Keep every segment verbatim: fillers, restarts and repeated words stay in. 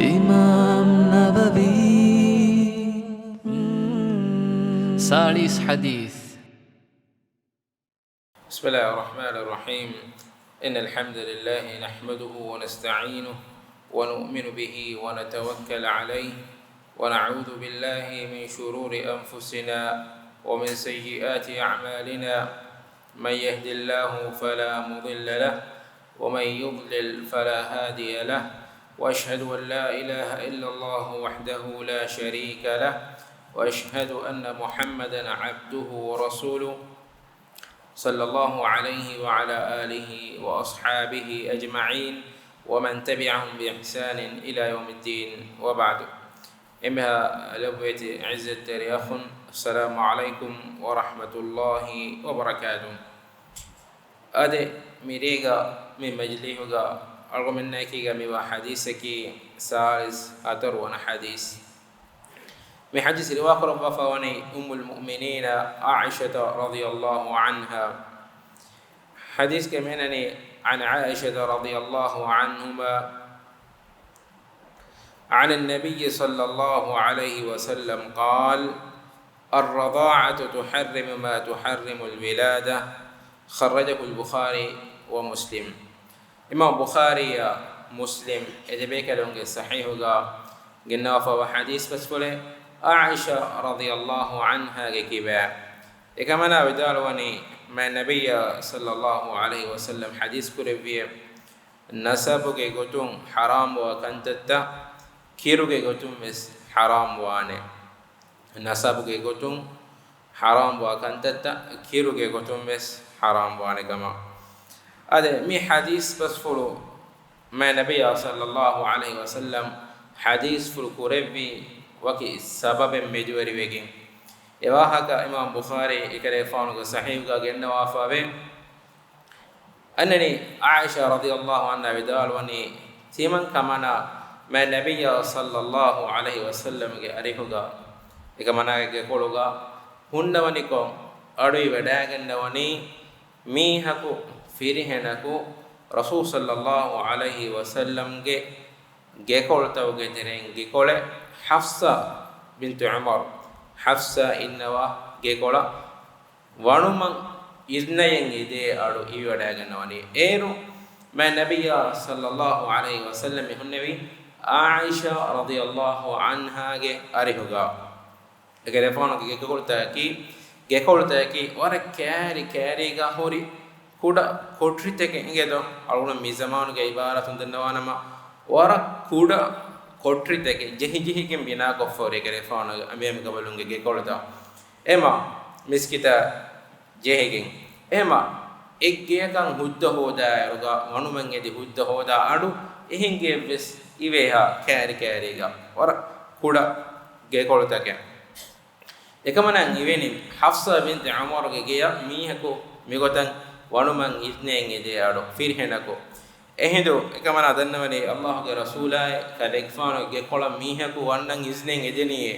އިމާމް ނަވަވީ. ސާޅީސް ޙަދީޘް. بسم الله الرحمن الرحيم. إن الحمد لله نحمده ونستعينه ونؤمن به ونتوكل عليه ونعوذ بالله من شرور أنفسنا ومن سيئات أعمالنا. من يهد الله فلا مضل له ومن يضلل فلا هادي له. وأشهد أن لا إله إلا الله وحده لا شريك له. وأشهد أن محمدا عبده ورسوله. صلى الله عليه وعلى آله وأصحابه أجمعين ومن تبعهم بإحسان إلى يوم الدين وبعد. އެންމެހާ ލޮބުވެތި ޢިއްޒަތްތެރި އަޚުން، السلام عليكم ورحمة الله وبركاته. އަދި މިރޭގަ މި މަޖިލީހުގަ އަޅުގަމެންނާއެކީގަ މިވާ ޙަދީޘަކީ ސާޅީސް ހަތަރު ވަނަ ޙަދީޘް. މި ޙަދީޘް ރިވާކުރައްވާފަވަނީ އުއްމުލް މުއުމިނީނަ ޢާއިޝަތު ރަޟިޔަﷲ ޢަންހާ. ޙަދީޘްގެ މިނަނީ، عن عائشة رضي الله عنهما عن النبي صلى الله عليه وسلم قال: الرضاعة تحرم ما تحرم الولادة. خرجه البخاري ومسلم. އިމާމް ބުޚާރީއާ މުސްލިމް އެ ދެބޭކަލުންގެ ޞަޙީޙުގަ ގެންނަވާފައިވާ ޙަދީޘް ބަސްފުޅެއް، ޢާއިޝާ ރަޟިޔަﷲ ޢަންހާގެ ކިބައިން. އެކަމަނާ ވިދާޅުވަނީ، މާތް ނަބިއްޔާ ޞައްލަﷲ ޢަލައިހި ވަސައްލަމް ޙަދީޘް ކުރެއްވިއެވެ. ނަސަބުގެ ގޮތުން ޙަރާމްވާ ކަންތައްތައް ކިރުގެ ގޮތުން ވެސް ޙަރާމްވާނެ. ނަސަބުގެ ގޮތުން ޙަރާމްވާ ކަންތައްތައް ކިރުގެ ގޮތުން ވެސް ޙަރާމްވާނެ ކަމަށް. އަދި މި ޙަދީޘް ބަސްފުޅު މާތް ނަބިއްޔާ ޞައްލަﷲ ޢަލައިހި ވަސައްލަމް ޙަދީޘްފުޅު ކުރެއްވީ ވަކި ސަބަބެއް މެދުވެރިވެގެން. އެ ވާހަކަ އިމާމް ބުޚާރީ އެކަލޭގެފާނުގެ ޞަޙީޙުގަ ގެންނަވާފައެވެ. އަންނަނީ ޢާއިޝާ ރަޟިޔަﷲ ޢަންހާ ވިދާޅުވަނީ، ތިމަން ކަމަނާ މާތް ނަބިއްޔާ ޞައްލަﷲ ޢަލައިހި ވަސައްލަމްގެ އަރިހުގަ، އެކަމަނާގެ ގެކޮޅުގަ ހުންނަވަނިކޮށް އަޑުއިވަޑައިގަންނަވަނީ މީހަކު ފިރިހެނަކު ރަސޫލު ޞައްލަﷲ ޢަލައިހި ވަސައްލަމްގެ ގެކޮޅުތަކުގެ ތެރެއިން ގެކޮޅެއް ޙަފްޞާ ބިންތު ޢުމަރު، ޙަފްޞާ އިންނަވާ ގެކޮޅަށް ވަނުމަށް އިޒްނައެއް އެދޭ އަޑު އިވިވަޑައިގަންނަވަނީ. އޭރު މާތް ނަބިއްޔާ ޞައްލަﷲ ޢަލައިހި ވަސައްލަމް މި ހުންނެވީ ޢާއިޝާ ރަޟިޔަﷲ ޢަންހާގެ އަރިހުގަ. އެކަލޭގެފާނުގެ ގެކޮޅުތަކަކީ، ގެކޮޅުތަކަކީ ވަރަށް ކައިރި ކައިރީގަ ހުރި ކުޑަ ކޮޓަރިތަކެއް އިނގޭތޯ. އަޅުގަނޑު މި ޒަމާނުގެ އިބާރާތުން ދަންނަވާނަމަ، ވަރަށް ކުޑަ ކޮޓަރިތަކެއް ޖެހިޖެހިގެން ބިނާކޮށްފަ ހުރި އެކަލޭގެފާނުގެ އަނބިމެން ގަބަލުންގެ ގެކޮޅުތައް. އެމަ މިސްކިތަށް ޖެހިގެން، އެމަ އެއްގެޔަކަށް ހުއްދަ ހޯދާއިރުގަ ވަނުމަށް އެދި ހުއްދަ ހޯދާ އަޑު އެހެންގެއެއްވެސް އިވޭހާ ކައިރި ކައިރީގަ ވަރަށް ކުޑަ ގެކޮޅުތަކެއް. އެކަމަނާ އިވެނި ޙަފްޞާ ބިންތު ޢުމަރުގެ ގެޔަށް މީހަކު މިގޮތަށް ވަނުމަށް އިޒްނައެއް އެދޭ އަޑު ފިރިހެނަކު. އެހިނދު އެކަމަނާ ދަންނަވަނީ ﷲގެ ރަސޫލާއި ކަލޭގެފާނުގެ ގެކޮޅަށް މީހަކު ވަންނަން އިޒްނައެއް އެދެނީއޭ.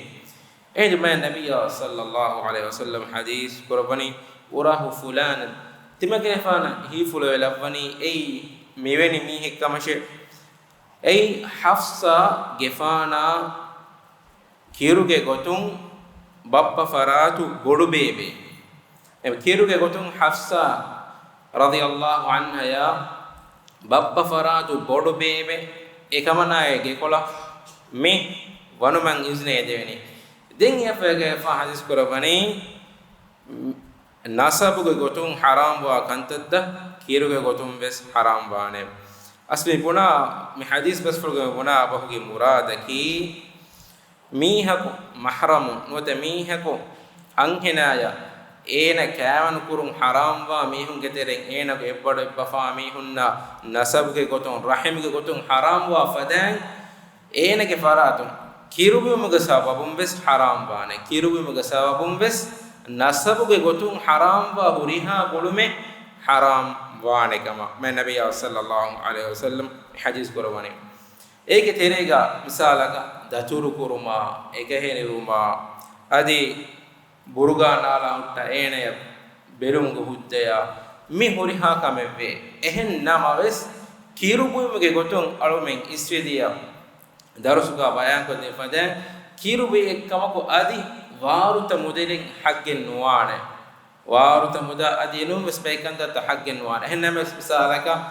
އެހިނދު މާތް ނަބިއްޔާ ޞައްލަﷲ ޢަލައިހި ވަސައްލަމް ޙަދީޘް ކުރައްވަނީ، أراه فلانا، ތިމަގެފާނަށް ހީފުޅުވެ ލައްވަނީ އެއީ މިވެނި މީހެއްކަމަށޭ. އެއީ ޙަފްޞާ ގެފާނާ ކިރުގެ ގޮތުން ބައްޕަ ފަރާތު ބޮޑުބޭބެ. އެ ކިރުގެ ގޮތުން ޙަފްޞާ ރަޟިޔަﷲ ޢަންހާޔާ ބައްޕަ ފަރާތު ބޮޑުބޭބެ އެކަމަނާގެ ގެކޮޅަށް މި ވަނުމަށް އިޒްނަ އެދެވެނީ. ދެން އެއަށް ފަހެ ގެފާނު ޙަދީޘް ކުރައްވަނީ، ނަސަބުގެ ގޮތުން ޙަރާމްވާ ކަންތައްތައް ކިރުގެ ގޮތުން ވެސް ޙަރާމްވާނެ. އަސްލު މި ބުނާ، މި ޙަދީޘް ބަސްފުޅުގެ މި ބުނާ ބަހުގެ މުރާދަކީ، މީހަކު މަޙްރަމުން ނުވަތަ މީހަކު އަންހެނާޔަށް އޭނަ ކާވަނު ކުރުން ޙަރާމްވާ މީހުންގެ ތެރެއިން އޭނަގެ އެއްބަޑު އެއްބަފާ މީހުންނާ ނަސަބުގެ ގޮތުން، ރަޙިމްގެ ގޮތުން ޙަރާމްވާ ފަދައިން، އޭނަގެ ފަރާތުން ކިރުބުއިމުގެ ސަބަބުން ވެސް ޙަރާމް ވާނެ. ކިރުބުއިމުގެ ސަބަބުން ވެސް ނަސަބުގެ ގޮތުން ޙަރާމްވާ ހުރިހާ ގުޅުމެއް ޙަރާމް ވާނެ ކަމަށް މާތް ނަބިއްޔާ ޞައްލަﷲ ޢަލައިހި ވަސައްލަމް ޙަދީޘް ކުރައްވަނީ. އޭގެ ތެރޭގަ މިސާލަކަށް ދަތުރު ކުރުމާ، އެކަހެރިވުމާ، އަދި ބުރުގާ ނާލާ ހުއްޓާ އޭނަޔަށް ބެލުމުގެ ހުއްދަޔާ މި ހުރިހާ ކަމެއްވޭ. އެހެން ނަމަވެސް، ކިރުބުއިމުގެ ގޮތުން އަޅުމެން އިސްވެދިޔަ ދަރުސުގަ ބަޔާންކޮށްދިން ފަދައިން، ކިރުބިއެއްކަމަކު އަދި ވާރުތަ މުދަލެއް ހައްގެއް ނުވާނެ. ވާރުތަ މުދާ އަދި އެނޫންވެސް ބައެއް ކަންތައްތައް ހައްގެއް ނުވާނެ. އެހެންނަމަވެސް މިސާލަކަށް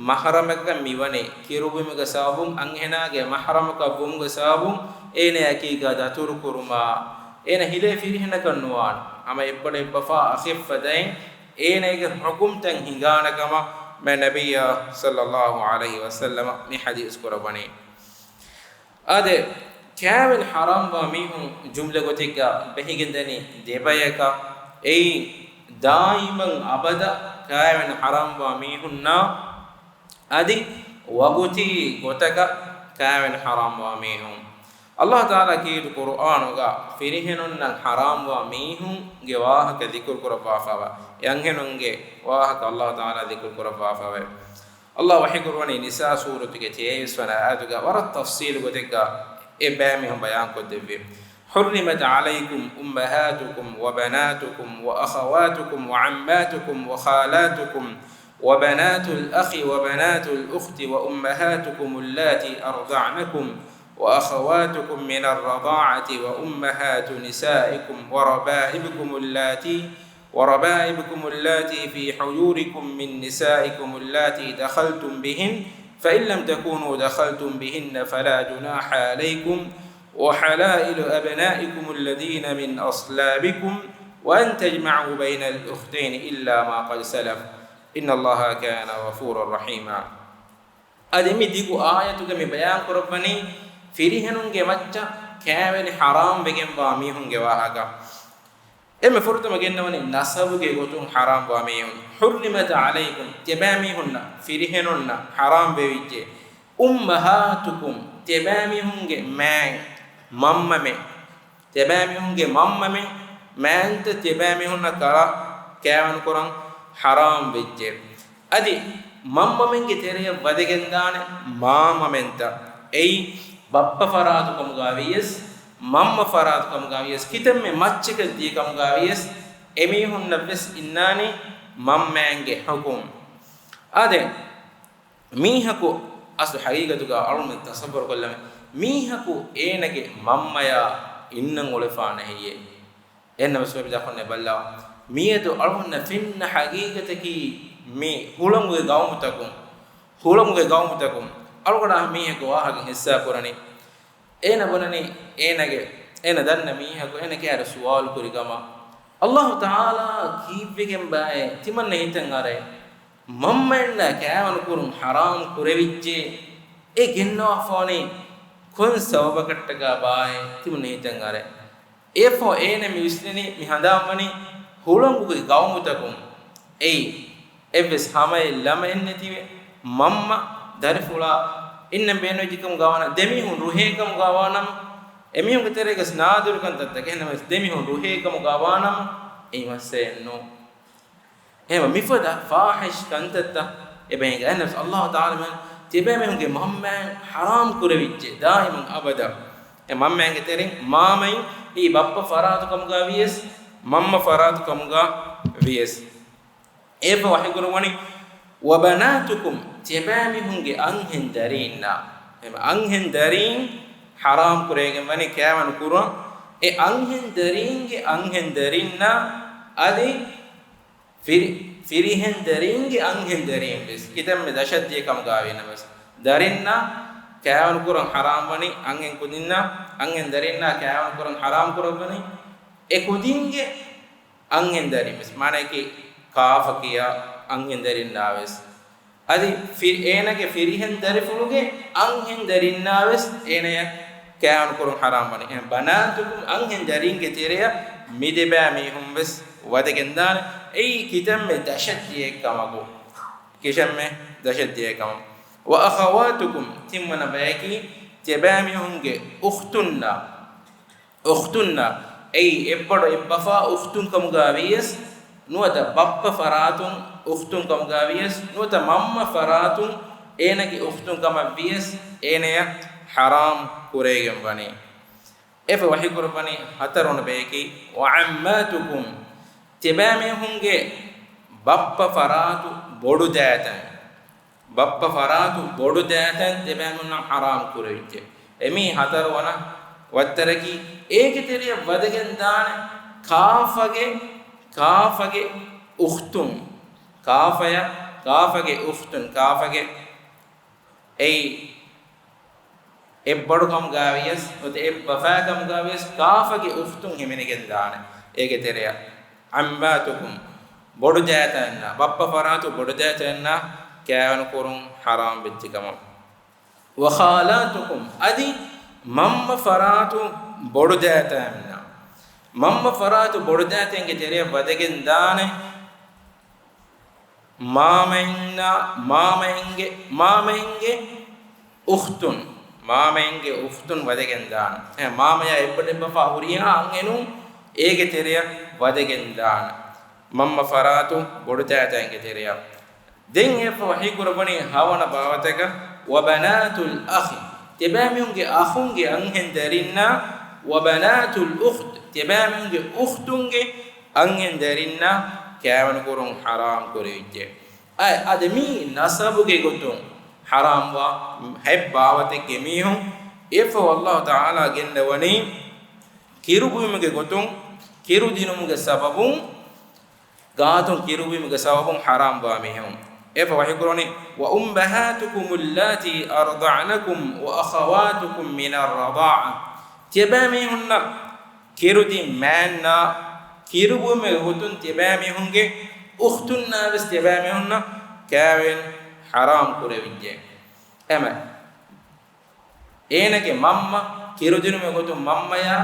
މަހްރަމަކަށް މިވަނީ، ކިރުބުމުގެ ސަބަބުން އަންހެނާގެ މަހްރަމަކަށް ވުމުގެ ސަބަބުން އޭނަޔަކީގަ ދަތުރުކުރުމާ، އޭނަ ހިލޭ ފިރިހެނަކަށް ނުވާނެ. ހަމަ އެއްބަޑު އެއްބަފާ އަޚެއްފަދައިން އޭނައިގެ ޙުކުމްތައް ހިނގާނެ ކަމަށް މާތް ނަބިއްޔާ ޞައްލައްލާހު ޢަލައިހި ވަސައްލަމަ މި ޙަދީޘް ކުރައްވަނީ. އާދެ، ކާވެނި ޙަރާމްވާ މީހުން ޖުމްލަ ގޮތެއްގަ ބެހިގެންދަނީ ދެބަޔަކަށް. އެއީ، ދާއިމަން އަބަދަށް ކާވެނި ޙަރާމްވާ މީހުންނާ އަދި ވަގުތީ ގޮތަކަށް ކާވެނި ޙަރާމްވާ މީހުން. އައްލާހު ތަޢާލާ ކީރިތި ޤުރުއާނުގަ ފިރިހެނުންނަށް ޙަރާމްވާ މީހުންގެ ވާހަކަ ޛިކުރު ކުރައްވާފައިވާ، އެ އަންހެނުންގެ ވާހަކަ އައްލާހު ތަޢާލާ ޛިކުރު ކުރައްވާފައިވޭ. އައްލާހު ވަޙީ ކުރައްވަނީ ނިސާ ސޫރަތުގެ ތޭވީސް ވަނަ އާޔަތުގަ ވަރަށް ތަފްޞީލު ގޮތެއްގަ އެ ބައިމީހުން ބަޔާންކޮށްދެއްވި. حرمت عليكم أمهاتكم وبناتكم وأخواتكم وعماتكم وخالاتكم وبنات الأخ وبنات الأخت وأمهاتكم اللاتي أرضعنكم وأخواتكم من الرضاعة وأمهات نسائكم وربائبكم اللاتي وربائبكم اللاتي في حجوركم من نسائكم اللاتي دخلتم بهن، فإن لم تكونوا دخلتم بهن فلا جناح عليكم، وحلائل أبنائكم الذين من أصلابكم، وأن تجمعوا بين الأختين إلا ما قد سلف، إن الله كان غفورا رحيما. އަދި މި ދިގު އާޔަތުގަ މި ބަޔާން ކުރައްވަނީ ފިރިހެނުންގެ މައްޗަށް ކާވެނި ޙަރާމް ވެގެންވާ މީހުންގެ ވާހަކަ. އެންމެ ފުރަތަމަ ގެންނަވަނީ ނަސަބުގެ ގޮތުން ޙަރާމްވާ މީހުން. حرمت عليكم، ތިޔަބައިމީހުންނަށް، ފިރިހެނުންނަށް ޙަރާމް ވެވިއްޖެ. أمهاتكم، ތިޔަބައިމީހުންގެ މާތް، މަންމަމެން. ތިޔަބައިމީހުންގެ މަންމަމެން، މާތްތައް ތިޔަބައިމީހުންނަށް ކަރާ ކާވެނި ކުރަން ޙަރާމް ވެއްޖެ. އަދި މަންމަމެންގެ ތެރެޔަށް ވަދެގެންދާނެ މާމަމެންތައް. އެއީ ބައްޕަ ފަރާތު ކަމުގަ ވިޔަސް، މަންމަ ފަރާތު ކަމުގަ ވިޔަސް، ކިތަންމެ މައްޗަކަށް ދިޔަ ކަމުގަ ވިޔަސް، އެމީހުންނަށްވެސް އިންނާނީ މަންމައިންގެ ޙުކުމް. އާދެ، މީހަކު އަސްލު ޙަޤީޤަތުގަ އަޅުން ތަޞައްވަރުކޮށްލަމެ، މީހަކު އޭނަގެ މަންމަޔާ އިންނަން އުޅެފާނެ ހެއްޔޭ؟ އެހެންނަމަވެސް ވެބިދާ ކޮންނެ ބައްލާ، މިއަދު އަޅުންނަށް ފެންނަ ޙަޤީޤަތަކީ މި ހުޅަނގުގެ ގައުމުތަކުން، ހުޅަނގުގެ ގައުމުތަކުން އަޅުގަޑާ މީހަކު ވާހަކަ ހިއްސާ ކުރަނީ. އޭނަ ބުނަނީ އޭނަގެ، އޭނަ ދަންނަ މީހަކު އޭނަ ކައިރި ސުވާލު ކުރި ކަމަށް، އައްލާހު ތަޢާލާ ކީއްވެގެން ބާއޭ ތިމަންނަ ހިތަށް އަރައޭ؟ މަންމައެއްނާ ކާވެނި ކުރުން ޙަރާމް ކުރެވިއްޖެ. އެ ގެންނަވާފާނީ ކޮން ސަބަބަކަށްޓަކާ ބާއޭ ތިމަންނަ ހިތަށް އަރައޭ؟ އެއަށްފަހު އޭނަ މި ވިސްނެނީ މި ހަނދާންވަނީ ހުޅަނގުގެ ގައުމުތަކުން އެއީ އެއްވެސް ހަމައެއް ޅަމައެއް ނެތިވެ، މަންމަ ދަރިފުޅާ އިންނަން ބޭނުންވެއްޖެ ކަމުގަ ވާނަމަ، ދެމީހުން ރުހޭ ކަމުގަ ވާނަމަ، އެމީހުންގެ ތެރޭގަސް ނާދިރު ކަންތައްތަކެއް، އެހެންނަމަވެސް ދެމީހުން ރުހޭ ކަމުގަ ވާނަމަ، އެއީ މައްސަލައެއް ނޫން. އެހެންވެ މިފަދަ ފާޙިޝް ކަންތައްތައް އެބައިނގަ. އެހެންނަމަވެސް އައްލާހު ތަޢާލާ މި ތިޔަބައިމީހުންގެ މަންމައިން ޙަރާމް ކުރެވިއްޖެ، ދާއިމަން އަބަދަށް. އެ މަންމައިންގެ ތެރެއިން މާމައިން އެއީ ބައްޕަ ފަރާތު ކަމުގަ ވިޔަސް، މަންމަ ފަރާތު ކަމުގަ ވިޔަސް. އެއަށްފަހު ވަޙީ ކުރައްވަނީ، وبناتكم، ތިޔަބައިމީހުންގެ އަންހެން ދަރީންނާ. އެ އަންހެން ދަރީން ޙަރާމް ކުރެވިގެން ވަނީ ކާވެނި ކުރުން. އެ އަންހެން ދަރީންގެ އަންހެން ދަރީންނާ އަދި ފިރި-، ފިރިހެން ދަރީންގެ އަންހެން ދަރީން ވެސް ކިތަންމެ ދަށަށް ދިޔަ ކަމުގަ ވީނަމަވެސް، ދަރިންނަށް ކާވެނި ކުރަން ޙަރާމް ވަނީ، އަންހެން ކުދިންނަށް، އަންހެން ދަރިންނާ ކާވެނި ކުރަން ޙަރާމް ކުރައްވަނީ، އެ ކުދިންގެ އަންހެން ދަރިން ވެސް، މާނައަކީ ކާފަ ކިޔާ އަންހެން ދަރިންނާ ވެސް. އަދި ފި-، އޭނަގެ ފިރިހެން ދަރިފުޅުގެ އަންހެން ދަރިންނާ ވެސް އޭނަޔަށް ކާވެނި ކުރުން ޙަރާމް ވަނީ. އެހެން بناتكم، އަންހެން ދަރީންގެ ތެރެއަށް މި ދެބައިމީހުން ވެސް ވަދެގެންދާނެ. އެއީ ކިތަންމެ ދަށަށް ދިޔައެއް ކަމަކު. ކިތަންމެ ދަށަށް ދިޔައެއް ކަމަކު. وأخواتكم، ތިންވަނަ ބަޔަކީ ތިޔަބައިމީހުންގެ އުޚްތުންނާ. އުޚްތުންނާ، އެއީ އެއްބަޑު އެއްބަފާ އުޚްތުން ކަމުގަ ވިޔަސް، ނުވަތަ ބައްޕަ ފަރާތުން އުޚްތުން ކަމުގަ ވިޔަސް، ނުވަތަ މަންމަ ފަރާތުން އޭނަގެ އުޚްތުން ކަމަށް ވިޔަސް، އޭނަޔަށް ޙަރާމް ކުރެވިގެން ވަނީ. އެއަށްފަހު ވަޙީ ކުރައްވަނީ ހަތަރުވަނަ ބަޔަކީ، وعماتكم، ތިޔަބައިމީހުންގެ ބައްޕަ ފަރާތު ބޮޑު ދައިތަން. ބައްޕަ ފަރާތު ބޮޑު ދައިތަން ތިޔަބައިމީހުންނަށް ޙަރާމް ކުރެވިއްޖެ. އެމީ ހަތަރުވަނަ ވައްތަރަކީ، އޭގެ ތެރެއަށް ވަދެގެން ދާނެ ކާފަގެ، ކާފަގެ އުޚްތުން، ކާފަޔަށް، ކާފަގެ އުޚްތުން، ކާފަގެ އެއީ އެއްބޮޑުކަމުގައިވިޔަސް ނުވަތަ އެއްބަފައިކަމުގައިވިޔަސް ކާފަގެ އުޚްތުން ހިމެނިގެން ދާނެ އޭގެ ތެރެއަށް. ޢައްމާތުކުމް، ބޮޑުދައިތައްނާ، ބައްޕަ ފަރާތު ބޮޑުދައިތައްނާ ކާވެނިކުރުން ޙަރާމް ވެއްޖެ ކަމަށް. ވަޚާލާތުކުމް، އަދި މަންމަ ފަރާތު ބޮޑުދައިތައްނާ، މަންމަ ފަރާތު ބޮޑުދައިތައްގެ ތެރެއަށް ވަދެގެން ދާނެ މާމައިންނާ، މާމައިންގެ، މާމައިންގެ އުޚްތުން، މާމައިންގެ އުޚްތުން ވަދެގެން ދާނެ. އެ މާމަޔާ އެއްބަޑެއްބަފާ ހުރިހާ އަންހެނުން އޭގެ ތެރެއަށް ވަދެގެން ދާނެ. މަންމަ ފަރާތު ބޮޑުދައިތައްގެ ތެރެއަށް. ދެން އެއަށްފަހު ވަޙީކުރައްވަނީ ހަވަނަ ބާވަތަކަށް، ވަބަނާތުލް އަޚި، ތިޔަބައިމީހުންގެ އަޚުންގެ އަންހެން ދަރިންނާ، ވަބަނާތުލް އުޚްތި، ތިޔަބައިމީހުންގެ އުޚްތުންގެ އަންހެން ދަރިންނާ ކާވެނިކުރުން ޙަރާމް ކުރެވިއްޖެ. އަ-، އަދި މީ ނަސަބުގެ ގޮތުން ޙަރާމްވާ ހަތް ބާވަތެއްގެ މީހުން. އެއަށްފަހު ﷲ ތަޢާލާ ގެންނަވަނީ ކިރުބުއިމުގެ ގޮތުން، ކިރުދިނުމުގެ ސަބަބުން، ގާތުން ކިރުބުއިމުގެ ސަބަބުން ޙަރާމްވާ މީހުން. އެއަށްފަހު ވަޙީކުރަނީ، وَأُمَّهَاتُكُمُ اللَّاتِي أَرْضَعْنَكُمْ وَأَخَوَاتُكُمْ مِنَ الرَّضَاعَةِ، ތިޔަބައިމީހުންނަށް ކިރުދިން މާތްނާ، ކިރުބުއިމުގެ ގޮތުން ތިޔަބައިމީހުންގެ އުޚްތުންނާވެސް ތިޔަބައިމީހުންނަށް ކާވެން ޙަރާމް ކުރެވިއްޖެ. އެމަ އޭނަގެ މަންމަ، ކިރުދިނުމުގެ ގޮތުން މަންމަޔާ،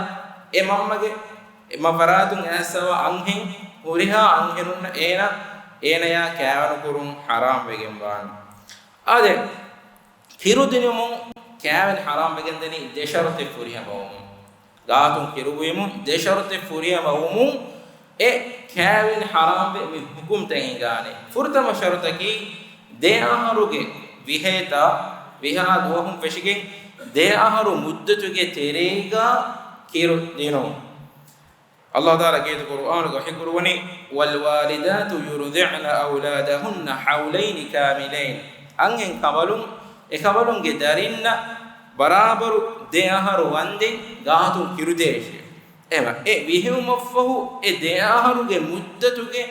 އެ މަންމަގެ އެ މަ ފަރާތުން އައިސްފަވާ އަންހެން، ހުރިހާ އަންހެނުންނަށް އޭނަ، އޭނަޔާ ކާވެނިކުރުން ޙަރާމް ވެގެން ވާނެ. އާދެ، ކިރުދިނުމުން ކާވެނި ޙަރާމް ވެގެން ދަނީ ދެ ޝަރުޠެއް ފުރިހަމަ ވުމުން. ގާތުން ކިރުބުއިމުން ދެ ޝަރުޠެއް ފުރިހަމަ ވުމުން އެ ކާވެނި ޙަރާމްވެ މި ޙުކުމްތައް ހިނގާނެ. ފުރަތަމަ ޝަރުޠަކީ ދެ އަހަރުގެ ވިހޭތާ ވިހާ ދުވަހުން ފެށިގެން ދެ އަހަރު މުއްދަތުގެ ތެރޭގަ ކިރު ދިނުން. ﷲ ތަޢާލާ ކީރިތި ޤުރުއާނުގަ ވަޙީކުރުވަނީ، وَالْوَالِدَاتُ يُرْضِعْنَ أَوْلَادَهُنَّ حَوْلَيْنِ كَامِلَيْنِ. އަންހެން ކަނބަލުން އެކަނބަލުންގެ ދަރިންނަށް ބަރާބަރު ދެ އަހަރު ވަންދެން ގާތުން ކިރުދޭށޭ. އެމަ އެ ވިހެއުމަށްފަހު އެ ދެ އަހަރުގެ މުއްދަތުގެ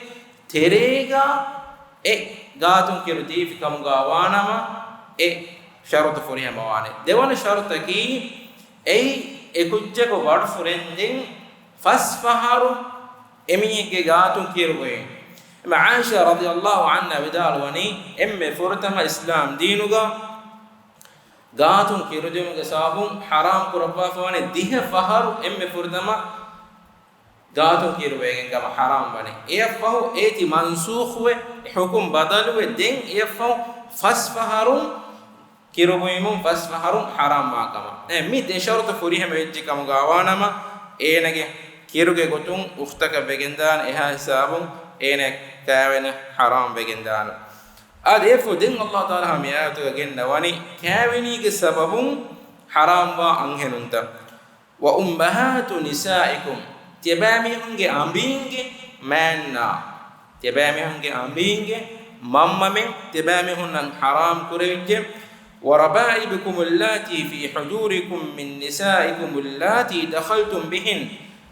ތެރޭގަ އެ ގާތުން ކިރު ދީފި ކަމުގަ ވާނަމަ އެ ޝަރުޠު ފުރިހަމަވާނެ. ދެވަނަ ޝަރުޠަކީ އެއީ އެ ކުއްޖަކު ބަޑު ފުރެންދެން ފަސް ފަހަރު އެމީހެއްގެ ގާތުން ކިރު އޮތް. އެމަ ޢާއިޝާ ރަޟިޔަﷲ ޢަންހާ ވިދާޅުވަނީ، އެންމެ ފުރަތަމަ އިސްލާމް ދީނުގަ ގާތުން ކިރުދިނުމުގެ ސަބަބުން ޙަރާމް ކުރައްވާފަވާނެ ދިހަ ފަހަރު އެންމެ ފުރަތަމަ ގާތުން ކިރުވެގެން ކަމަށް ޙަރާމް ވަނީ. އެއަށްފަހު އޭތި މަންސޫޚުވެ، ޙުކުމް ބަދަލުވެ، ދެން އެއަށްފަހު ފަސް ފަހަރުން ކިރުބުއިމުން ފަސް ފަހަރުން ޙަރާމްވާ ކަމަށް. އެ މި ދެ ޝަރުޠު ފުރިހަމަ ވެއްޖެ ކަމުގަ ވާނަމަ، އޭނަގެ ކިރުގެ ގޮތުން އުޚްތަކަށް ވެގެންދާނެ، އެހާ ހިސާބުން އޭނަ ކާވެނި ޙަރާމް ވެގެންދާނެ. އާދެ، އެއަށްފަހު ދެން ﷲ ތަޢާލާ މި އާޔަތުގަ ގެންނަވަނީ ކާވެނީގެ ސަބަބުން ޙަރާމްވާ އަންހެނުންތައް. وَأُمَّهَاتُ نِسَائِكُمْ، ތިޔަބައިމީހުންގެ އަނބީންގެ މާތްނާ، ތިޔަބައިމީހުންގެ އަނބީންގެ މަންމަމެން ތިޔަބައިމީހުންނަށް ޙަރާމް ކުރެވިއްޖެ. وَرَبَائِبُكُمُ اللَّاتِي فِي حُجُورِكُمْ مِن نِّسَائِكُمُ اللَّاتِي دَخَلْتُم بِهِنَّ،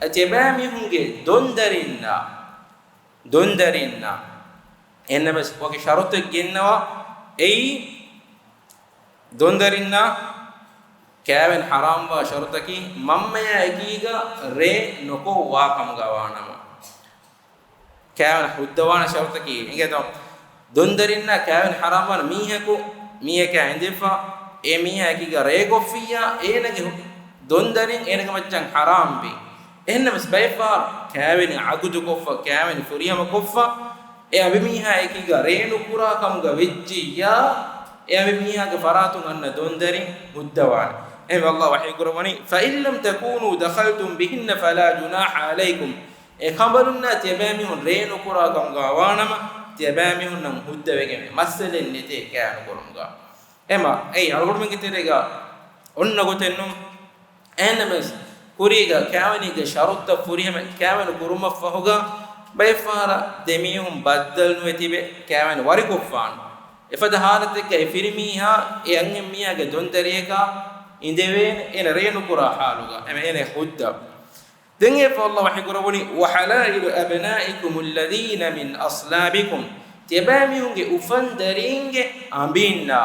އަ، ތިޔަބައިމީހުންގެ ދޮންދަރިންނާ، ދޮންދަރިންނާ. އެހެންނަމަވެސް ވަކި ޝަރުޠެއް ގެންނަވާ، އެއީ ދޮންދަރިންނާ ކާވެން ޙަރާމްވާ ޝަރުޠަކީ މަންމަޔާ އެކީގަ ރޭ ނުކޮށް ވާ ކަމުގަ ވާނަމަ. ކާވެން ހުއްދަވާނެ ޝަރުޠަކީ އިނގޭތޯ، ދޮންދަރިންނާ ކާވެން ޙަރާމްވާނެ މީހަކު، މީހަކާ އިނދެފަ، އެ މީހާ އެކީގަ ރޭ ކޮށްފިއްޔާ، އޭނަގެ ހު-، ދޮންދަރިން އޭނަގެ މައްޗަށް ޙަރާމްވީ. އެހެންނަމަވެސް ބައެއްފަހަރު ކާވެނި ޢަގުދުކޮށްފަ، ކާވެނި ފުރިހަމަކޮށްފަ، އެ އަނބިމީހާ އެކީގަ ރޭ ނުކުރާ ކަމުގަ ވެއްޖިއްޔާ، އެ އަނބިމީހާގެ ފަރާތުން އަންނަ ދޮންދަރިން ހުއްދަވާނެ. އެހެންވެ ﷲ ވަޙީކުރައްވަނީ، فَإِن لَّمْ تَكُونُوا دَخَلْتُم بِهِنَّ فَلَا جُنَاحَ عَلَيْكُمْ. އެ ކަނބަލުންނާ ތިޔަބައިމީހުން ރޭ ނުކުރާ ކަމުގަ ވާނަމަ، ތިޔަބައިމީހުންނަށް ހުއްދަވެގެންވޭ، މައްސަލައެއް ނެތޭ ކާވެނި ކުރުމުގަ. އެމަ، އެއީ އަޅުގަނޑުމެންގެ ތެރޭގަ އޮންނަ ގޮތެއްނު. އެހެންނަމަވެސް، ކުރީގަ ކާވެނީގެ ޝަރުޠަށް ފުރިހަމަ ކާވެނި ކުރުމަށްފަހުގަ، ބައެއްފަހަރަށް ދެމީހުން ބައްދަލުނުވެ ތިބެ ކާވެނި ވަރިކޮށްފާނެ. އެފަދަ ޙާލަތެއްގައި ފިރިމީހާ އެ އަންހެންމީހާގެ ދޮންދަރިޔަކާ އިނދެވޭނެ، އޭނަ ރޭ ނުކުރާ ހާލުގަ، އެމަ އޭނަ ހުއްދަ. ދެން އެފަ ﷲ ވަޙީ ކުރައްވަނީ، "وحلائل أبنائكم الذين من أصلابكم." ތިޔަބައި މީހުންގެ އުފަންދަރީންގެ އަނބީންނާ،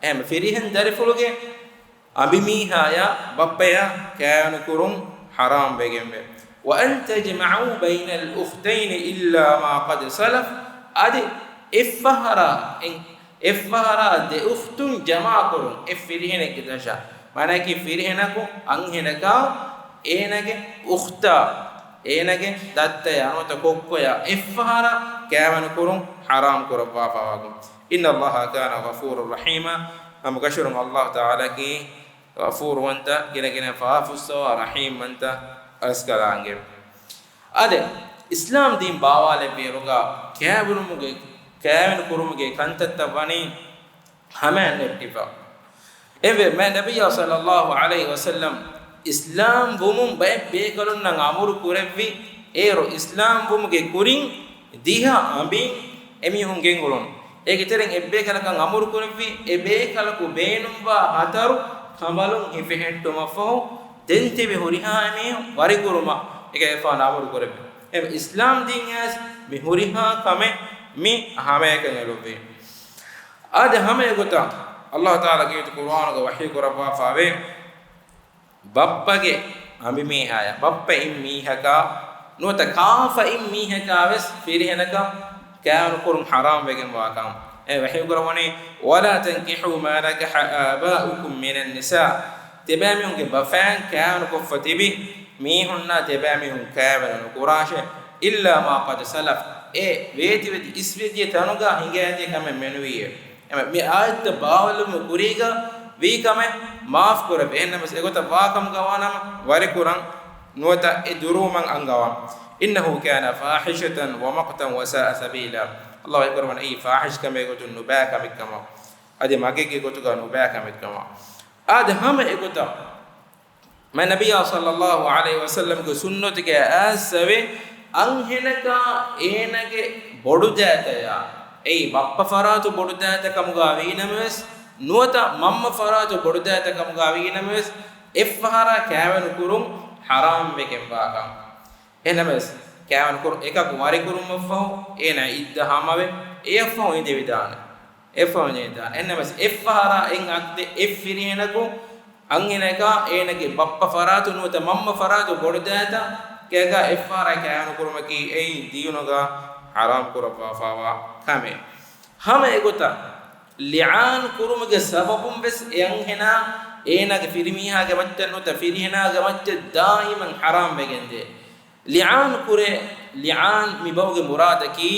އެހެން ފިރިހެން ދަރިފުޅުގެ އަނބިމީހާޔާ ބައްޕަޔާ ކާވެނި ކުރުން ޙަރާމް ވެގެންވޭ. "وأن تجمعوا بين الأختين إلا ما قد سلف." އަދި އެއްފަހަރާ، އެއް، އެއްފަހަރާ ދެ އުޚްތުން ޖަމާކުރުން އެއް ފިރިހެނެއްގެ ދަށަށް. މާނައަކީ ފިރިހެނަކު އަންހެނަކާ އޭނަގެ އުޚްތާ، އޭނަގެ ދައްތަޔާ ނުވަތަ ކޮއްކޮޔާ އެއްފަހަރާ ކާވެނި ކުރުން ޙަރާމް ކުރައްވާފާވާކަން. "إن الله كان غفورا رحيما." ހަމަކަށަވަރުން ﷲ ތަޢާލާއަކީ ޣަފޫރުވަންތަ، ގިނަގިނަ ފާފަފުއްސަވާ، ރަޙީމްވަންތަ ރަސްކަލާނގެ. އާދެ، އިސްލާމް ދީން ބާވާލެއްވިއިރުގަ ކާވެނުމުގެ، ކާވެނި ކުރުމުގެ ކަންތައްތައް ވަނީ ހަމައަށް ނެއްޓިފަ. އެވެ، މާ ނަބިއްޔާ ޞައްލައްލާހު ޢަލައިހި ވަސައްލަމް އިސްލާމް ވުމުން ބައެއް ބޭކަލުންނަށް އަމުރު ކުރެއްވި އޭރު، އިސްލާމް ވުމުގެ ކުރިން ދިހަ އަނބިން އެމީހުން ގެންގުޅުން. އޭގެ ތެރެއިން އެއްބޭކަލަކަށް އަމުރު ކުރެއްވި، އެ ބޭކަލަކު ބޭނުންވާ ހަތަރު ކަނބަލުން ހިފެހެއްޓުމަށްފަހު، ދެން ތިބި ހުރިހާ އެމީހުން ވަރިކުރުމަށް އެކަލޭގެފާނު އަމުރު ކުރެއްވި. އެ އިސްލާމް ދީން އައިސް މި ހުރިހާ ކަމެއް މި ހަމައެކަނި އެޅުއްވީ. އާދެ، ހަމަ އެގޮތަށް ﷲ ތަޢާލާ ކީރިތި ޤުރުއާނުގަ ވަޙީ ކުރައްވާފަވޭ. ބައްޕަގެ އަނބިމީހާޔަށް، ބައްޕަ އިން މީހަކާ ނުވަތަ ކާފަ އިން މީހަކާ ވެސް ފިރިހެނަކަށް ކާވެނި ކުރުން ޙަރާމް ވެގެންވާކަން. އެ ވަޙީ ކުރައްވަނީ، "ولا تنكحوا ما نكح آباؤكم من النساء." ތިބާމީހުންގެ ބަފައިން ކާވެނި ކޮށްފަ ތިބި މީހުންނާ ތިބާމީހުން ކާވެނި ނުކުރާށޭ، "إلا ما قد سلف." އެ ވޭތިވެދި އިސްވެދިޔަ ތަނުގަ ހިނގައިދިޔަ ކަމެއް މެނުވީއޭ. އެމަ މި އާޔަތްތައް ބާވައިލުމުގެ ކުރީގަ ވީ ކަމެއް މާފް ކުރެވޭ. އެހެންނަމަވެސް އެގޮތަށް ވާކަމުގަ ވާނަމަ ވަރިކުރަން ނުވަތަ އެ ދުރުވުމަށް އަންގަވަން. "إنه كان فاحشة ومقتا وساء سبيلا." ﷲ ވަޙީ ކުރައްވަނީ އެއީ ފާޙިޝް ކަމެއް ގޮތުން ނުބައި ކަމެއްކަމަށް. އަދި މަގެއްގެ ގޮތުގަ ނުބައި ކަމެއްކަމަށް. އާދެ، ހަމަ އެގޮތަށް މާ ނަބިއްޔާ ޞައްލައްލާހު ޢަލައިހި ވަސައްލަމްގެ ސުންނަތުގެ އައިސްއެވެ. އަންހެނަކާ އޭނަގެ ބޮޑުދައިތަޔާ، އެއީ ބައްޕަ ފަރާތު ބޮޑުދައިތަ ކަމުގަ ވީނަމަވެސް، ނުވަތަ މަންމަ ފަރާތު ބޮޑުދައިތަ ކަމުގަ ވީނަމަވެސް، އެއްފަހަރާ ކާވެނި ކުރުން ޙަރާމް ވެގެންވާކަން. އެހެންނަމަވެސް، ކާވެނި ކުރުން އެކަކު ވަރިކުރުމަށްފަހު، އޭނާ އިއްދަ ހަމަވެ، އެއަށްފަހު އިނދެވިދާނެ. އެއަށްފަހު އިނދެވިދާނެ. އެހެންނަމަވެސް، އެއްފަހަރާ އެއް އަގު ދެ އެއް ފިރިހެނަކު އަންހެނަކާ އޭނަގެ ބައްޕަ ފަރާތު ނުވަތަ މަންމަ ފަރާތު ބޮޑުދައިތަ ކައިގާ އެއްފަހަރާ ކާވެނި ކުރުމަކީ އެއީ ދީނުގަ ޙަރާމް ކުރައްވާފާވާ ކަމެއް. ހަމަ އެގޮތަށް ލިޢާން ކުރުމުގެ ސަބަބުން ވެސް އެ އަންހެނާ އޭނާގެ ފިރިމީހާގެ މައްޗަށް ނުވަތަ ފިރިހެނާގެ މައްޗަށް ދާއިމަން ޙަރާމް ވެގެންދޭ. ލިޢާން ކުރޭ، ލިޢާން މި ބަހުގެ މުރާދަކީ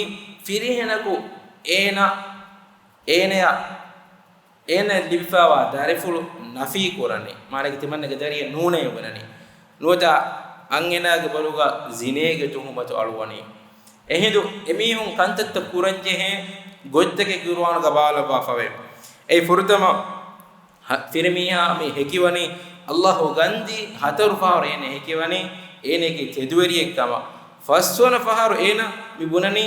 ފިރިހެނަކު އޭނާ، އޭނަޔަށް، އޭނަޔަށް ލިބިފާވާ ދަރިފުޅު ނަފީ ކުރަނީ. މާނައަކީ ތިމަންނަގެ ދަރިއެއް ނޫނޭ ބުނަނީ. ނުވަތަ އަންހެނާގެ ބޮލުގަ ޒިނޭގެ ތުހުމަތު އަޅުވަނީ. އެހިނދު އެމީހުން ކަންތައްތައް ކުރަންޖެހޭ ގޮތްތަކެއް ޤުރުއާނުގަ ބާވާލައްވާފަވޭ. އެއީ ފުރަތަމަ ހަ، ފިރިމީހާ މި ހެކިވަނީ، ﷲ ގަންދީ ހަތަރު ފަހަރު އޭނަ ހެކިވަނީ، އޭނައަކީ ތެދުވެރިއެއް ކަމަށް. ފަސްވަނަ ފަހަރު އޭނަ މި ބުނަނީ،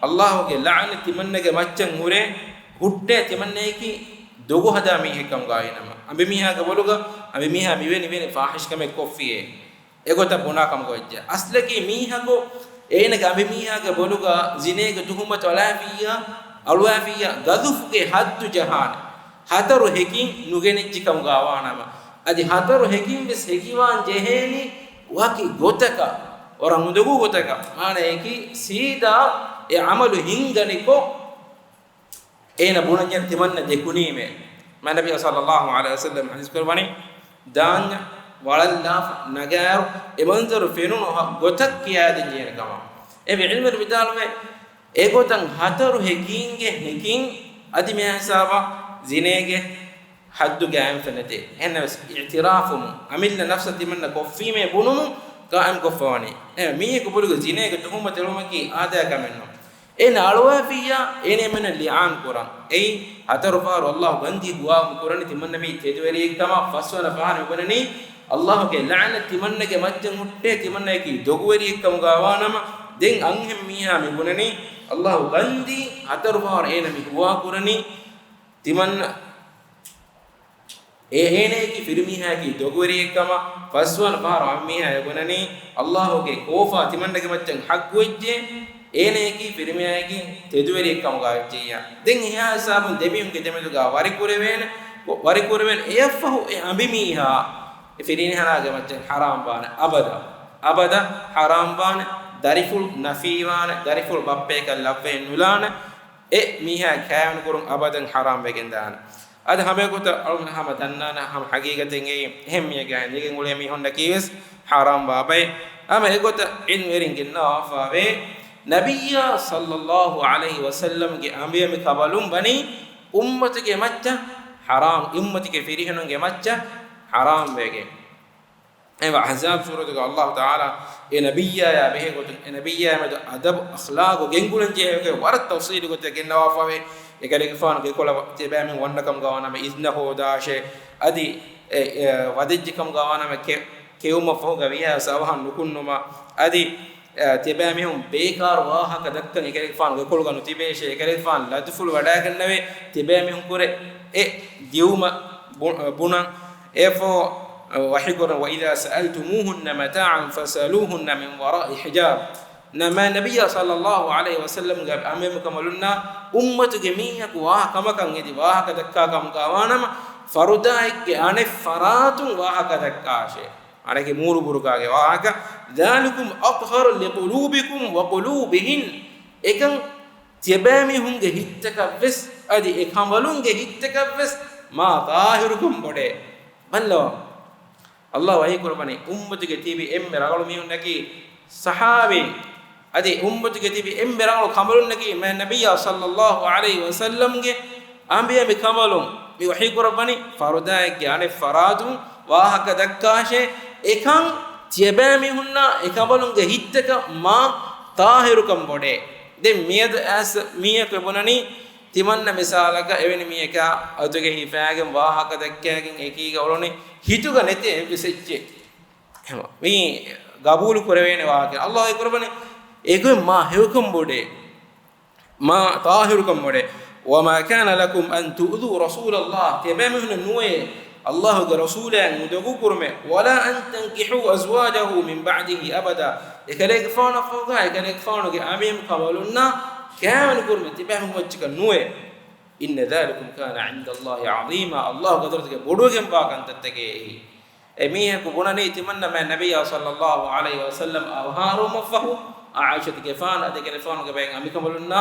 ﷲ ގެ ލަޢުނަތް ތިމަންނަގެ މައްޗަށް ހުރޭ، ހުއްޓޭ ތިމަންނައަކީ ދޮގު ހަދާ މީހެއް ކަމުގައި ނަމަ. އަނބިމީހާގެ ބޮލުގަ، އަނބިމީހާ މިވެނި ވެނި ފާޙިޝް ކަމެއް ކޮށްފިއޭ. އެގޮތަށް ބުނާ ކަމަކަށް ވެއްޖެ. އަސްލަކީ މީހަކު އޭނަގެ އަނބިމީހާގެ ބޮލުގަ ޒިނޭގެ ތުހުމަތު އަޅާފިއްޔާ، އަޅުވާފިއްޔާ، ގަޒުފުގެ ޙައްދު ޖަހާނެ. ހަތަރު ހެކިން ނުގެނެއްޖެ ކަމުގައި ވާނަމަ، އަދި ހަތަރު ހެކިން ވެސް ހެކިވާން ޖެހޭނީ ވަކި ގޮތަކަށް، ވަރަށް އުނދަގޫ ގޮތަކަށް. މާނައަކީ ސީދާ އެ ޢަމަލު ހިންގަނިކޮށް، އޭނަ ބުނަންޏެއް ތިމަންނަ ދެކުނީމޭ. މާ ނަބިއްޔާ ޞައްލައްލާހު ޢަލައިހި ވަސައްލަމް ޙަދީޘް ކުރައްވަނީ، ދާންޏަށް ވަޅަށްލާފަ ނަގާއިރު، އެ މަންޒަރު ފެނުނު ހަ-، ގޮތަށް ކިޔާދިން ޖެހޭނެ ކަމަށް. އެ ޢިލްމުވެރިން ވިދާޅުވޭ، އެގޮތަށް ހަތަރު ހެކިންގެ ހެކިން އަދި މިހާ ހިސާބަށް ޒިނޭގެ ޙައްދު ގާއިމްވެފަ ނެތޭ. އެހެންނަމަވެސް، އިޢުތިރާފުވުމުން، އަމިއްލަ ނަފްސަށް ތިމަންނަ ކޮށްފީމޭ ބުނުމުން ޤާއިމްކޮށްފަވަނީ. އެ މީހަކު ބޮލުގަ ޒިނޭގެ ތުހުމަތު އެޅުމަކީ އާދައިގެ ކަމެއް ނޫން. އޭނަ އަޅުވާފިއްޔާ، އޭނަ އެމެންނަށް ލިޢާން ކުރަން. އެއީ ހަތަރު ފަހަރު ﷲ ގަންދީ ހުވާ ކުރަނީ ތިމަންނަ މީ ތެދުވެރިއެއްކަމަށް. ފަސްވަނަ ފަހަރު މި ބުނަނީ، ﷲ ގެ ލަޢުނަތް ތިމަންނަގެ މައްޗަށް ހުއްޓޭ، ތިމަންނައަކީ ދޮގުވެރިއެއްކަމުގައި ވާނަމަ، ދެން އަންހެން މީހާ މި ބުނަނީ، ﷲ ގަންދީ ހަތަރު ފަހަރު އޭނަ މި ހުވާ ކުރަނީ، ތިމަންނަ އޭނަޔަކީ ފިރިމީހާއަކީ ދޮގުވެރިއެއްކަމަށް ފަސްވަނަ ފަހަރު އަނބިމީހާ އެބުނަނީ، ﷲ ގެ ކޯފާ ތިމަންނަގެ މައްޗަށް ޙައްޤުވެއްޖެ، އޭނަޔަކީ ފިރިމީހާއަކީ ތެދުވެރިއެއްކަމުގަ ވެއްޖެއްޔާ. ދެން އެހާ ހިސާބުން ދެމީހުންގެ ދެމެދުގަ ވަރިކުރެވޭނެ، ވަރިކުރެވޭނެ. އެއަށްފަހު އެ އަނބިމީހާ އެ ފިރިހެނާގެ މައްޗަށް ޙަރާމް ވާނެ އަބަދަށް. އަބަދަށް ޙަރާމް ވާނެ. ދަރިފުޅު ނަފީވާނެ. ދަރިފުޅު ބައްޕަޔަކަށް ލައްވައެއް ނުލާނެ. އެ މީހާ ކާވެނިކުރުން އަބަދަށް ޙަރާމް ވެގެންދާނެ. އަދި ހަމައެގޮތަށް އަޅުގަނޑު ހަމަ ދަންނާނެ ހަމަ ހަގީގަތެއްގައި އެހެން މީހެއްގެ އަނދިގެން އުޅޭ މީހުންނަކީވެސް ޙަރާމް ވާ ބައެއް. ހަމަ އެގޮތަށް ޢިލްމުވެރިން ގެންނަވާފަވޭ، ނަބިއްޔާ ޞައްލައްލާހު ޢަލައިހި ވަސައްލަމްގެ އަނބިއަނބިކަނބަލުން ވަނީ އުއްމަތުގެ މައްޗަށް ޙަރާމް، އުއްމަތުގެ ފިރިހެނުންގެ މައްޗަށް ޙަރާމް ވެގެން. އެ އަޙްޒާބް ސޫރަތުގަ ﷲ ތަޢާލާ އެ ނަބިއްޔާޔާ ބެހޭ ގޮތުން، އެ ނަބިއްޔާޔާ މެދު އަދަބު އަޚްލާގު ގެންގުޅެން ޖެހޭ ގޮތް ވަރަށް ތަފްޞީލު ގޮތެއް ގެންނަވާފަވޭ. އެކަލޭގެފާނުގެ ކޮޅަށް ތިޔަބައިމީހުން ވަންނަކަމުގަ ވާނަމަ އިޒްނަ ހޯދާށޭ، އަދި އެ، އެ، ވަދެއްޖެ ކަމުގަ ވާނަމަ ކެ-، ކެއުމަށްފަހުގަ ވިޔަސް އަވަހަށް ނުކުންނުމަށް، އަދި އެ، ތިޔަބައިމީހުން ބޭކާރު ވާހަކަ ދައްކަން އެކަލޭގެފާނުގެ ކޮޅުގަ ނުތިބޭށޭ، އެކަލޭގެފާނު ލަދުފުޅު ވަޑައިގަންނަވޭ، ތިޔަބައިމީހުން ކުރެ އެ ދިއުމަށް ބު-، ބުނަން. އެއަށްފަހު ވަޙީކުރަން، "وإذا سألتموهن متاعا فاسألوهن من وراء حجاب." ނަ-، މާތް ނަބިއްޔާ ޞައްލައްލާހު ޢަލައިހި ވަސައްލަމްގެ އަނބިމަނިކަނބަލުންނާ އުއްމަތުގެ މީހަކު ވާހަކަ ކަމަކަށް އެދި ވާހަކަ ދައްކާ ކަމުގަ ވާނަމަ، ފަރުދާއެއްގެ އަނެއް ފަރާތުން ވާހަކަ ދައްކާށޭ. އަނެކެ މޫރު ބުރުގާގެ ވާހަކަ، "ذلكم أطهر لقلوبكم وقلوبهن." އެކަން ތިޔަބައިމީހުންގެ ހިތްތަކަށްވެސް، އަދި އެ ކަނބަލުންގެ ހިތްތަކަށްވެސް މާ ޠާހިރުކަން ބޮޑޭ. ބައްލަވާ. ﷲ ވަޙީކުރައްވަނީ، އުއްމަތުގެ ތިބި އެންމެ ރަނގަޅު މީހުންނަކީ ޞަޙާބީން. އަދި އުއްމަތުގެ ތިބި އެންމެ ރަނގަޅު ކަނބަލުންނަކީ މާތް ނަބިއްޔާ ޞައްލައްލާހު ޢަލައިހި ވަސައްލަމްގެ އަނބިއަނބި ކަނބަލުން. މި ވަޙީކުރައްވަނީ ފަރުދާއެއްގެ އަނެއް ފަރާތުން ވާހަކަ ދައްކާށޭ، އެކަން ތިޔަބައިމީހުންނާ އެކަނބަލުންގެ ހިތްތަކަށް މާ ޠާހިރުކަން ބޮޑޭ. ދެން މިއަދު އައިސް މީހަކު ބުނަނީ، ތިމަންނަ މިސާލަކަށް އެވެނި މީހަކާ އަތުގެ ހިފާގެން ވާހަކަ ދައްކައިގެން އެކީގަ އުޅުނީ ހިތުގަ ނެތޭ އެއްވެސް އެއްޗެއް. މި ގަބޫލު ކުރެވޭނެ ވާހަކަ. ﷲ ވަޙީކުރައްވަނީ، އެގޮތް މާ ހެޔޮކަން ބޮޑޭ. މާ ޠާހިރުކަން ބޮޑޭ. "وما كان لكم أن تؤذوا رسول الله." ތިޔަބައިމީހުންނަށް ނުވޭ ﷲގެ ރަސޫލާއަށް އުނދަގޫ ކުރުމެއް. "ولا أن تنكحوا أزواجه من بعده أبدا." އެކަލޭގެފާނަށްފަހުގަ އެކަލޭގެފާނުގެ އަނބިމަނިކަނބަލުންނާ ކާވެނި ކުރުމެއް ތިބާމީހުން މައްޗަކަށް ނުވޭ. "إن ذلكم كان عند الله عظيما." ﷲގެ ޙަޟްރަތުގަ ބޮޑުވެގެންވާ ކަންތައްތަކޭ އެއީ. އެ މީހަކު ބުނަނީ ތިމަންނަ މާތް ނަބިއްޔާ ޞައްލައްލާހު ޢަލައިހި ވަސައްލަމް އަވަހާރަވުމަށްފަހު، އާއިޝަތުގެފާނު އަދި އެކަލޭގެފާނުގެ ބައެއް އަނބިކަނބަލުންނާ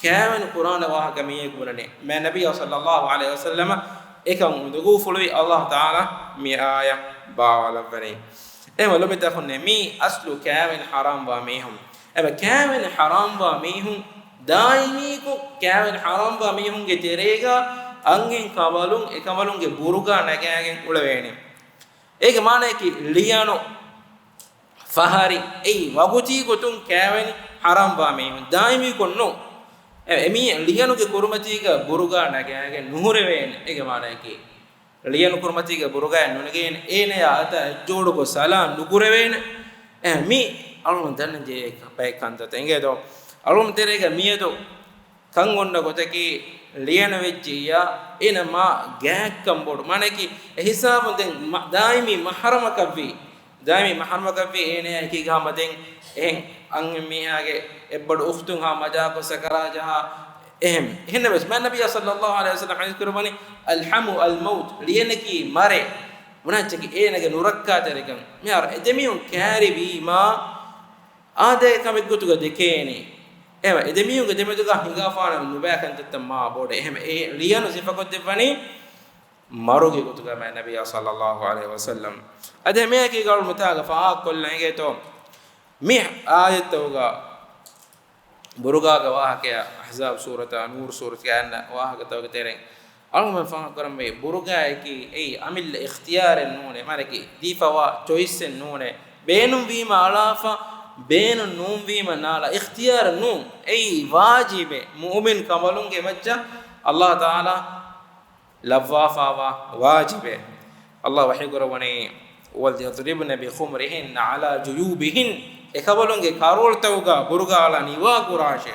ކާވެނި ކުރާނެ ވާހަކަ މީހަކު ބުނަނީ. މާތް ނަބިއްޔާ ޞައްލައްލާހު ޢަލައިހި ވަސައްލަމަށް އެކަން އުނދަގޫފުޅުވި ﷲ ތަޢާލާ މި އާޔަތް ބާވާލައްވަނީ. އެހެންވެ ލޮބުވެތި އަޚުންނޭ، މީ އަސްލު ކާވެނި ޙަރާމްވާ މީހުން. އެބަ ކާވެނި ޙަރާމްވާ މީހުން ދާއިމީކޮށް، ކާވެނި ޙަރާމްވާ މީހުންގެ ތެރޭގަ އަންހެން ކަނބަލުން އެކަނބަލުންގެ ބުރުގާ ނަގާގެން އުޅެވޭނެ. އޭގެ މާނައަކީ ޅިޔަނު، ފަހަރި، އެއީ ވަގުތީ ގޮތުން ކާވެނި ޙަރާމްވާ މީހުން. ދާއިމީކޮށް ނޫން. އެ، އެމީ ޅިޔަނުގެ ކުރިމަތީގަ ބުރުގާ ނަގާގެން ނުހުރެވޭނެ. އޭގެ މާނައަކީ ޅިޔަނު ކުރިމަތީގަ ބުރުގާއެއް ނުނެގޭނެ. އޭނަޔާ އަތާ އެއްޖޯޑުކޮށް ސަލާން ނުކުރެވޭނެ. އެ، މީ އަޅުގަނޑު ދަންނަން ޖެހޭ ބައެއް ކަންތައްތައް. އިނގޭތޯ؟ އަޅުގަނޑު ތެރޭގަ މިއަދު ކަން އޮންނަ ގޮތަކީ ޅިޔަނު ވެއްޖިއްޔާ، އޭނަ މާ ގާތްކަން ބޮޑު. މާނައަކީ، އެ ހިސާބުން ދެން މަ-، ދާއިމީ މަޙްރަމަކަށްވީ، ދާއިމީ މަޙްރަމަކަށްވީ އޭނަޔާ އެކީގަ ހަމަ ދެން އެހެން އަންހެން މީހާގެ އެއްބަޑު އުޚްތުން ހާ މަޖާކޮށް ސަކަރާތް ޖަހާ އެހެން. އެހެންނަމަވެސް، މާތް ނަބިއްޔާ ޞައްލައްލާހު ޢަލައިހި ވަސައްލަމް ޙަދީޘް ކުރައްވަނީ، "الحم الموت." ޅިޔަނަކީ މަރޭ. ބުނާ އެއްޗަކީ އޭނަގެ ނުރައްކާތެރިކަން. މިހާރު އެ ދެމީހުން ކައިރިވީމާ، އާދައިގެ ކަމެއްގޮތުގަ ދެކޭނީ. އެވަ، އެ ދެމީހުންގެ ދެމެދުގަ ހިނގާފާނަމަ ނުބައި ކަންތައްތައް މާ ބޮޑެ. އެހެން އެ ޅިޔަނު ސިފަކޮށްދެއްވަނީ މަރުގެ ގޮތުގަ މާތް ނަބިއްޔާ ޞައްލައްލާހު ޢަލައިހި ވަސައްލަމް. އަދި މިއަކީ ގައުޅު މިތާގަ ފާހަގަކޮށްލަން އެނގޭތޯ؟ މި އާޔަތްތަކުގަ ބުރުގާގެ ވާހަކަޔާ، އަޙްޒާބް ސޫރަތާ، ނޫރު ސޫރަތުގަ އަންނަ ވާހަކަތަކުގެ ތެރެއިން އަޅުގަނޑުމެން ފާހަގަކުރަންވީ، ބުރުގާއަކީ އެއީ އަމިއްލަ އިޚްތިޔާރެއް ނޫނޭ، މާނައަކީ ދީފަވާ ޗޮއިސްއެއް ނޫނޭ. ބޭނުންވީމަ އަޅާފަ، ބޭނުން ނޫންވީމަ ނާޅާ. އިޚްތިޔާރެއް ނޫން. އެއީ ވާޖިބެއް. މުއުމިން ކަނބަލުންގެ މައްޗަށް ﷲ ތަޢާލާ ލައްވާފަވާ ވާޖިބެއް. ﷲ ވަޙީކުރައްވަނީ، "وَلْيَضْرِبْنَ بِخُمُرِهِنَّ عَلَىٰ جُيُوبِهِنَّ." އެކަނބަލުންގެ ކަރޯޅުތަކުގަ ބުރުގާ އަޅާ ނިވާކުރާށޭ.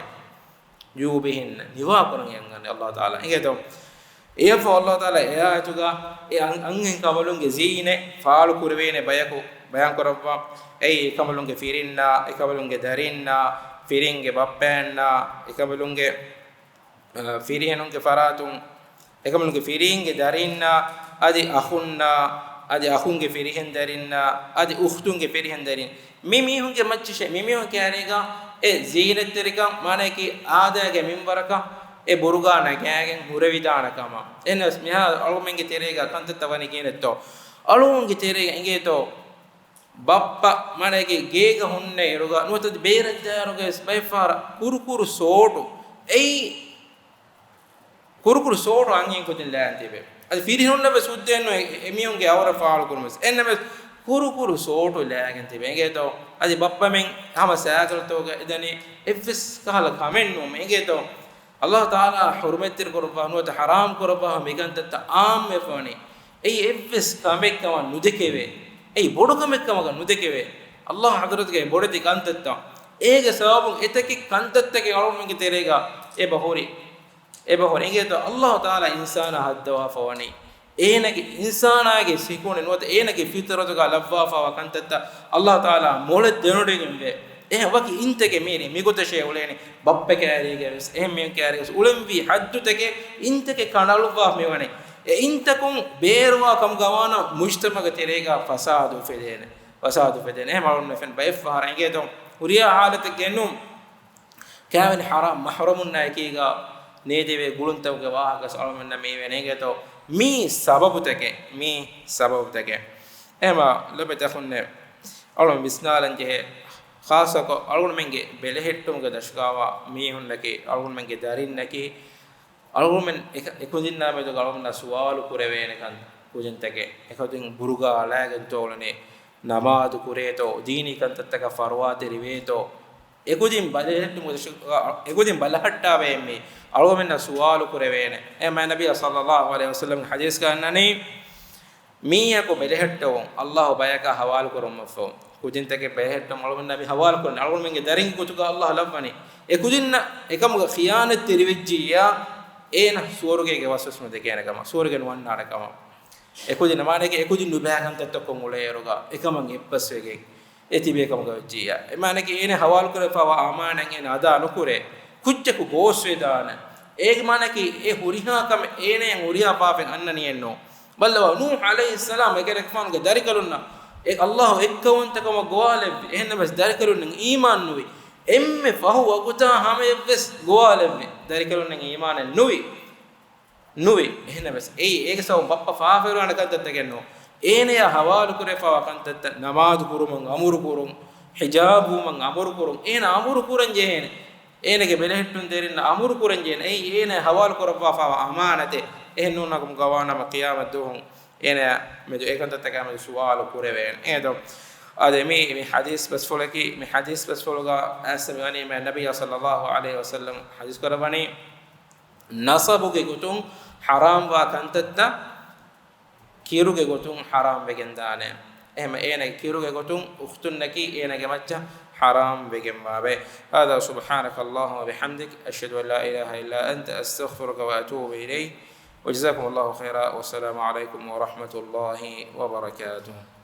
جُيُوبِهِنَّ، ނިވާކުރަން އަންގަނީ ﷲ ތަޢާލާ. އިނގޭތޯ؟ އެއަށްފަހު ﷲ ތަޢާލާ އެ އާޔަތުގަ އެ އަން-، އަންހެން ކަނބަލުންގެ ޒީނަތް ފާޅު ކުރެވޭނެ ބަޔަކު ބަޔާން ކުރައްވާ. އެއީ އެކަނބަލުންގެ ފިރިންނާ، އެކަނބަލުންގެ ދަރިންނާ، ފިރިންގެ ބައްޕައަންނާ، އެކަނބަލުންގެ، އަ، ފިރިހެނުންގެ ފަރާތުން، އެކަނބަލުންގެ ފިރިންގެ ދަރިންނާ، އަދި އަޚުންނާ، އަދި އަޚުންގެ ފިރިހެން ދަރިންނާ، އަދި އުޚްތުންގެ ފިރިހެން ދަރިން. މި މީހުންގެ މައްޗަށޭ، މި މީހުން ކައިރީގަ އެ ޒީނަތްތެރިކަން، މާނައަކީ އާދައިގެ މިންވަރަކަށް އެ ބުރުގާ ނަގާގެން ހުރެވިދާނެ ކަމަށް. އެހެނަސް މިހާރު އަޅުގަނޑުމެންގެ ތެރޭގަ ކަންތައްތައް ވަނީ ކިހިނެއްތޯ؟ އަޅުގަނޑުގެ ތެރޭގަ އިނގޭތޯ؟ ބައްޕަ މާނައަކީ ގޭގަ ހުންނަ އިރުގަ ނުވަތަ ބޭރަށް ދާއިރުގަ ވެސް ބައެއްފަހަރަށް ކުރުކުރު ސޯޓު، އެއީ ކުރުކުރު ސޯޓު އަންހެން ކުދިން ލާގެން ތިބޭ. އަދި ފިރިހެނުންނަށް ވެސް ހުއްދައެއް ނުވޭ އެ މީހުންގެ އަވަރ ފާޅު ކުރުމަށް. އެހެންނަމަވެސް ކުރުކުރު ސޯޓު ލާގެން ތިބޭ. އެނގޭތޯ؟ އަދި ބައްޕަމެން ހަމަ ސައިކަލްތަކުގަ އެދަނީ އެއްވެސް ކަހަލަ ކަމެއް ނޫން. އެނގޭތޯ؟ ﷲ ތަޢާލާ ޙުރުމަތްތެރި ކުރައްވާ ނުވަތަ ޙަރާމް ކުރައްވާ މިކަންތައްތައް ޢާއްމުވެފަވަނީ. އެއީ އެއްވެސް ކަމެއް ކަމަށް ނުދެކެވޭ. އެއީ ބޮޑު ކަމެއް ކަމަކަށް ނުދެކެވޭ. ﷲ ޙަޟްރަތުގެ ބޮޑެތި ކަންތައްތައް. އޭގެ ސަބަބުން އެތަކެއް ކަންތައްތަކެއް އަޅުގަނޑުމެންގެ ތެރޭގަ އެބަ ހުރި. އެބަ ހުރި. އިނގޭތޯ؟ ﷲ ތަޢާލާ އިންސާނާ ހައްދަވާފަވަނީ. އޭނަގެ އިންސާނާގެ ސިކުނޑި ނުވަތަ އޭނަގެ ފިޠުރަތުގަ ލައްވާފަވާ ކަންތައްތައް ﷲ ތަޢާލާ މޮޅަށް ދެނެވިގެންވޭ. އެހެން ވަކި އިންތަކެއް މީރި މިގޮތަށޭ އުޅޭނީ. ބައްޕަ ކައިރީގަ ވެސް، އެހެން މީހުން ކައިރީގަ ވެސް އުޅެންވީ ހައްދުތަކެއް، އިންތަކެއް ކަނޑައަޅުއްވާ މިވަނީ. އެ އިންތަކުން ބޭރުވާ ކަމުގަ ވާނަމަ މުޖްތަމަޢުގެ ތެރޭގަ ފަސާދަ އުފެދޭނެ. ފަސާދަ އުފެދޭނެ. އެހެން އަޅުގަނޑުމެން ބައެއްފަހަރަށް އިނގޭތޯ؟ ހުރިހާ ޙާލަތެއްގައެއް ނޫން. ކާވެނި ޙަރާމް މަޙްރަމުންނާ އެކީގަ ނޭދެވޭ ގުޅުންތަކުގެ ވާހަކަ އަޅުމެންނަށް މިވެނޭ. އިނގޭތޯ؟ މީ ސަބަބުތަކެއް، މީ ސަބަބުތަކެއް. އެހެންމަ ލޮބުވެތި އަޚުންނޭ، އަޅުމެން ވިސްނާލަން ޖެހޭ، ޚާއްޞަކޮށް އަޅުގަނޑުމެންގެ ބެލެހެއްޓުމުގެ ދަށުގަވާ މީހުންނަކީ، އަޅުގަނޑުމެންގެ ދަރިންނަކީ، އަޅުގަނޑުމެން އެކ-، އެކުދިންނާ މެދުގަ އަޅުގަނޑުމެންނާ ސުވާލު ކުރެވޭނެ ކަން ކުދިންތަކެއް. އެކުދިން ބުރުގާ އަޅާގެންތޯ އުޅެނީ؟ ނަމާދު ކުރޭތޯ؟ ދީނީ ކަންތައްތަކަށް ފަރުވާތެރިވޭތޯ؟ އެކުދިން ބަލަހައްޓުމުގެ ދަށު-، އެކުދިން ބަލަހައްޓާ ބައެއް މީ އަޅުގަނޑުމެންނަށް ސުވާލު ކުރެވޭނެ. އެހެންމަ ނަބިއްޔާ ޞައްލައްލާހު ޢަލައިހި ވަސައްލަމްގެ ޙަދީޘްގަ އަންނަނީ، މީހަކު ބެލެހެއްޓެވުން ﷲ ބަޔަކާ ޙަވާލު ކުރުމަށްފަހު، ކުދިންތަކެއް ބެލެހެއްޓުމަށް އަޅުގަނޑުމެންނާ މި ޙަވާލު ކުރަނީ. އަޅުގަނޑުމެންގެ ދަރިންގެ ގޮތުގަ ﷲ ލައްވަނީ. އެކުދިންނަށް އެކަމުގަ ޚިޔާނަތްތެރިވެއްޖިއްޔާ، އޭނަ ސުވަރުގޭގެ ވަސްވަސް ނުދެކޭނެ ކަމަށް، ސުވަރުގެ ނުވަންނާނެ ކަމަށް. އެކުދިން މާނައަކީ އެކުދިން ނުބައި ކަންތައްތައް ކޮށް އުޅޭއިރުގަ އެކަމަށް އެއްބަސްވެގެން އެ ތިބޭ ކަމުގަ ވެއްޖިއްޔާ، އެ މާނައަކީ އޭނަ ޙަވާލު ކުރެވިފައިވާ އަމާނާތް އޭނަ އަދާ ނުކުރޭ، ކުއްޖަކު ގޯސްވެދާނެ. އޭގެ މާނައަކީ އެ ހުރިހާ ކަމެއް އޭނައަށް ހުރިހާ ފާފައެއް އަންނަނީއެއްނޫން. ބައްލަވާ، ނޫޙު ޢަލައިހިއްސަލާމް އެކަލޭގެފާނުގެ ދަރިކަލުންނަށް އެ ﷲ އެއްކައުވަންތަކަމަށް ގޮވާލެއްވި. އެހެންނަމަވެސް ދަރިކަލުންނަށް އީމާން ނުވި. އެންމެ ފަހު ވަގުތާ ހަމަޔަށްވެސް ގޮވާލެއްވި. ދަރިކަލުންނަށް އީމާނެއް ނުވި. ނުވި. އެހެންނަމަވެސް އެއީ އޭގެ ސަބަބުން ބައްޕަ ފާފަވެރިވާނެ ކަންތައްތަކެއް ނޫން. އޭނަޔާ ޙަވާލުކުރެވިފައިވާ ކަންތައްތައް، ނަމާދު ކުރުމަށް އަމުރު ކުރުން، ޙިޖާބު ވުމަށް އަމުރު ކުރުން، އޭނަ އަމުރު ކުރަން ޖެހޭނެ. އޭނަގެ ބެލެހެއްޓުންތެރިންނަށް އަމުރު ކުރަން ޖެހޭނެ. އެއީ އޭނަޔާ ޙަވާލު ކުރައްވާފައިވާ އަމާނަތެއް. އެހެން ނޫން ނަމަ ގޮވާނަމަ ޤިޔާމަތް ދުވަހު އޭނަޔާ މެދު އެކަންތައްތަކާ މެދު ސުވާލު ކުރެވޭނެ. އޭދޯ؟ އާދެ، މި، މި ޙަދީޘް ބަސްފުޅަކީ، މި ޙަދީޘް ބަސްފުޅުގަ އައިސް މިވަނީ މި ނަބިއްޔާ ޞައްލައްލާހު ޢަލައިހި ވަސައްލަމް ޙަދީޘް ކުރައްވަނީ، ނަސަބުގެ ގޮތުން ޙަރާމްވާ ކަންތައްތައް ކިރުގެ ގޮތުން ޙަރާމް ވެގެންދާނެ. އެހެން އޭނަގެ ކިރުގެ ގޮތުން އުޚްތުންނަކީ އޭނަގެ މައްޗަށް ޙަރާމް ވެގެންވާވޭ. هذا سبحانك اللهم وبحمدك، أشهد أن لا إله إلا أنت، أستغفرك وأتوب إليك. وجزاكم الله خيرا، والسلام عليكم ورحمة الله وبركاته.